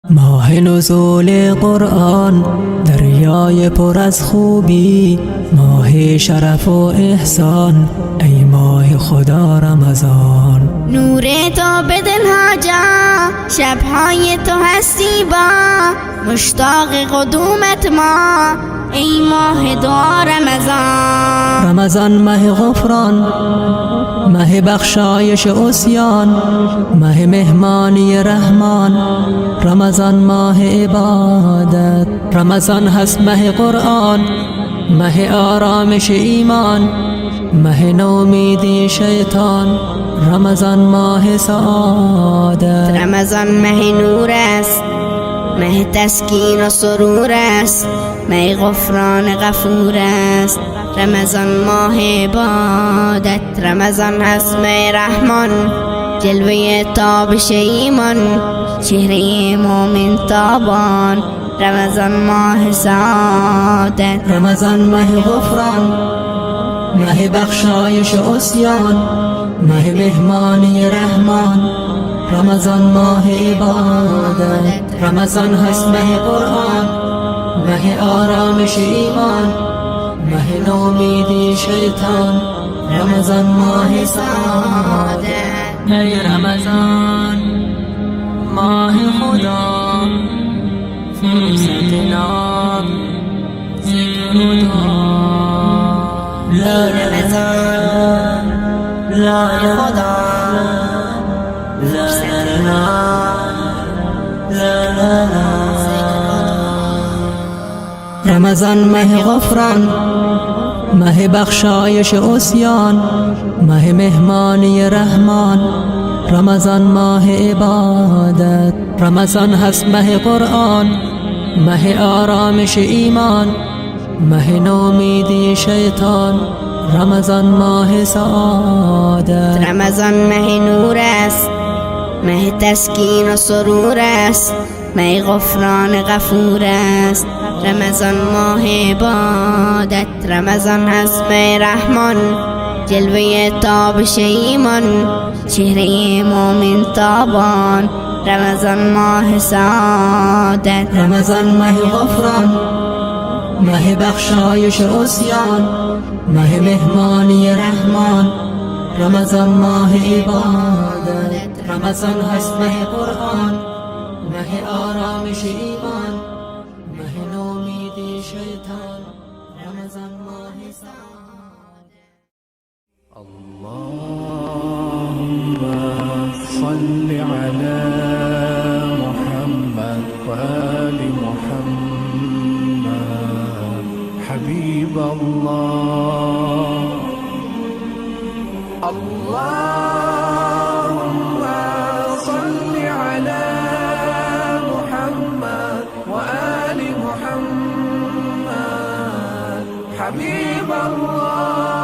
ماه نزول قرآن، دریای پر از خوبی، ماه شرف و احسان، ای ماه خدا رمضان. نور تو به دلها جا، شبهای تو هستی با، مشتاق قدومت ما، ای ماه دعا رمضان. رمضان مه غفران، مه بخشایش عصیان، مه مهمانی رحمان، رمضان ماه عبادت. رمضان هست مه قرآن، مه آرامش ایمان، مه نومیدی شیطان، رمضان ماه سعادت. رمضان مه نور است، مه تسکین و سرور است، مه غفران غفور است. رمضان ماه عبادت. رمضان هست مه رحمان، جلوه تابش ایمان، چهره مومن تابان. رمضان ماه سعادت. رمضان مه غفران، مه بخشایش عصیان، مه مهمانی رحمان، رمضان ماه عبادت. رمضان هست مه قرآن، مه آرامش ایمان، مه نومیدی شیطان، رمضان ماه سعادت. ای رمضان ماه خدا، فرصت ناب ذکر و دعا. لا لا لا لا خدا، لا لا لا لا لا. رمضان مه غفران، مه بخشایش عصیان، مه مهمانی رحمان، رمضان ماه عبادت. رمضان هست مه قرآن، مه آرامش ایمان، مه نومیدی شیطان، رمضان ماه سعادت. رمضان مه نور است، مه تسکین و سرور است، مه غفران غفور است. رمضان ماه عبادت. رمضان هست مه رحمان، جلوه تابش ایمان، چهره مومن تابان. رمضان ماه سعادت. رمضان مه غفران، مه بخشایش عصیان، مه مهمانی رحمان، رمضان ماه عبادت. رمضان هست مه قرآن، مه آرامش ایمان، مه نومیدی شیطان، رمضان ماه سعادت. اللهم صل على محمد وآل محمد حبيب الله. اللهم صل على محمد وآل محمد حبيب الله.